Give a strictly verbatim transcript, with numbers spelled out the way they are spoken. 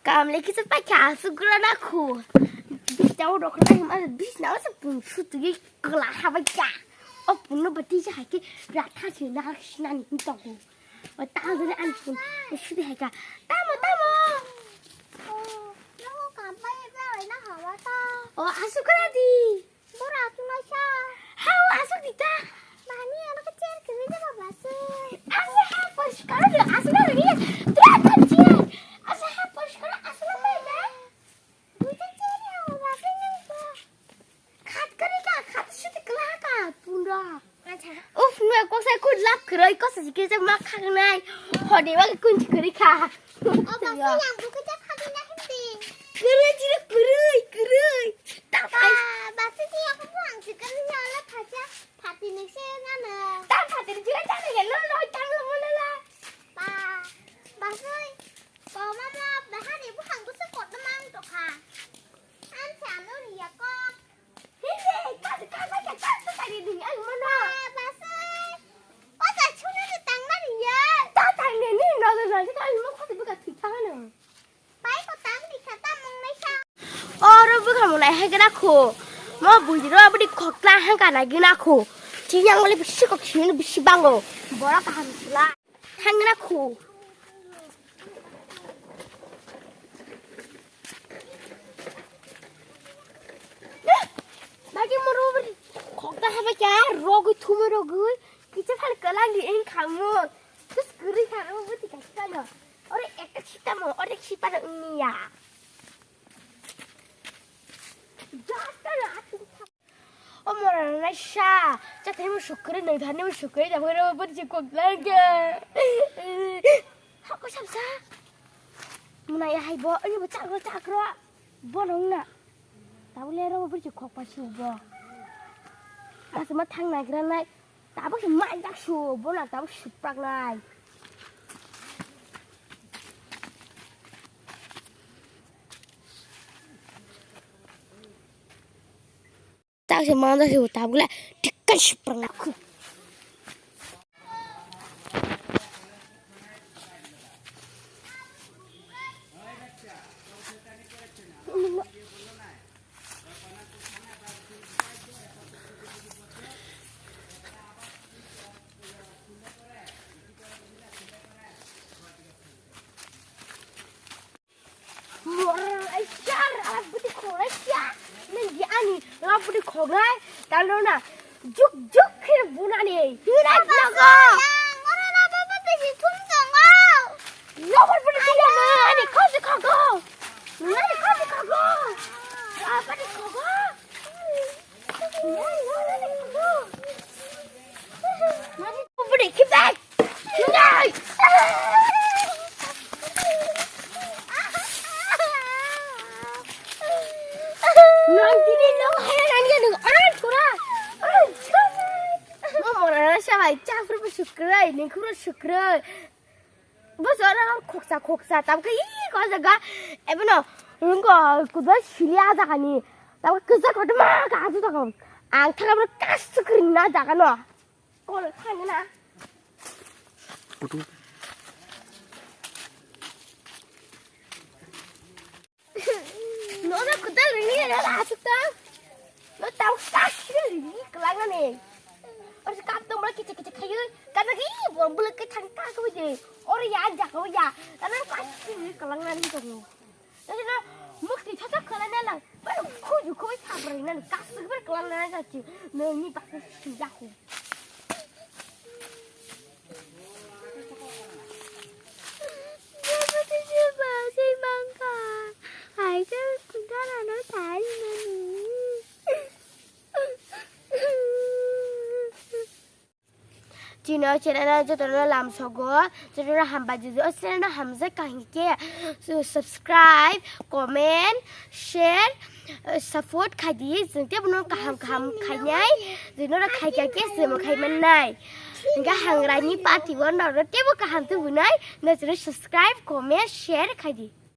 Tamle kisa paikha aswk gura na khu. Bisna o rokna hima bisna o se pun sutwi kla habai kha. O punno bati se hai khe ratha se na sinani hin tongo. O ta jani ani pun sutwi hai kha. Tamo, tamo. O, nogo kampai bai na hawa ta. O, aswk gura di. Bora aswk naisa. Hao, aswk di ta. Mani, ano ka chair kwrwi na ba basu. Asa ha poriskar de, aswk na ri. Tra ta chair. Asa ha poriskar, aswk na bai na. Duita chair ya ba basu nang ko. Khat kwrwi ka, khat sutwi kla ka, punda. Acha. Uf, nua kosa kut lap kwrwi, kosa sikhe jak ma khaknai. Hode wa kun kwrwi kha. O basu yang buku jak khadi na hindi. Kwrwi jira kwrwi, kwrwi. Ta Ba, basu ti aku buang sikhe ni ala phacha. Phati ni se ngana. Ta phati ni jira ta ni lo lo ta lo mo la. Ba, basu. Ko mama bahani buhang busu kot mang to kha. An sa no ri ya ko. Hindi, ka ka ka ka ka ta ni ding an mo na. Ba, basu. O ta chuna ni tang na ri ya. Ta tang ni ni no no no ka mo khati buka thi thang na. Pai ko tang di kha ta mung nai sa. Oro bwkha mwnai hai khe nakho. Mo buji ro aboni khokla hangka nai gina kho. Chi yang le bisi kok sini bisi bango. Bora kaham sila. Hang na kho. Bagi mo ro bri khokta haba kya rogwi thumwi rogwi. Kicha phal kalang di eng khamu. Terus guri khamu buti kachita no. Ore ekta chita mo, ore chita no niya. O mora na sha, cha thai mo sukri nang thani mo sukri da mo buri chi kok lang ke. Hako sab sa. Muna ya hai bo, ani bo chakro chakro. Bo nong na. Tabule ro buri chi kok pa si bo. Mas ma thang na gra nai. Tabuk se manjak su, bono tabuk supraknai. Tak se manjak su, tabuk le tikkan supraknai. Moral ai char, ala budi khonai sia. Nang di ani, ala budi khonai, talo na. Juk juk khe bunani. Hirak nago. Ora na baba te si thum tongo. Nobor budi thum tongo. Ani khose khago. Nani khose khago. Apa ni khago? Nani khose khago. Nani budi khibai. Nai. Nang tini nang hai nang ya nang. Arai, kura. Arai, kura. Mo mora na sabai, cha kuru sukrai, ni kuru sukrai. Bo jora khoksa khoksa, tam ka i ko jaga. Ebono, nungko kuda sili a jaga ni. Tam ka kuda ko ma ka aju ta ko. Ang thara mo kas sukri na jaga no. Kol thang na. Putu. No, no, kuda rini na asuk ta. No, tau kas rini kelangan ni. Ora kap to mula kecil kecil kayu. Karena ki buang bulan kecang ka ko je. Ora ya aja ko ya. Karena kas rini kelangan ni ko. Jadi na mukti caca kelangan lang. Baru kuju kau sabri na kas rini kelangan aja ci. No, ni bagus sih aku. Chini o channel o jotono lamsogo, jotono hambai juju. O channel no hamjak kaham khe subscribe, comment, share, support khai di, chwng tei bono kaham kaham khainai, chwng norok khaikha khe chwngbo khai mannai. Hwnkhe hangrani party o norok teibo kaham tubunai, no chwngno subscribe, comment, share khai di.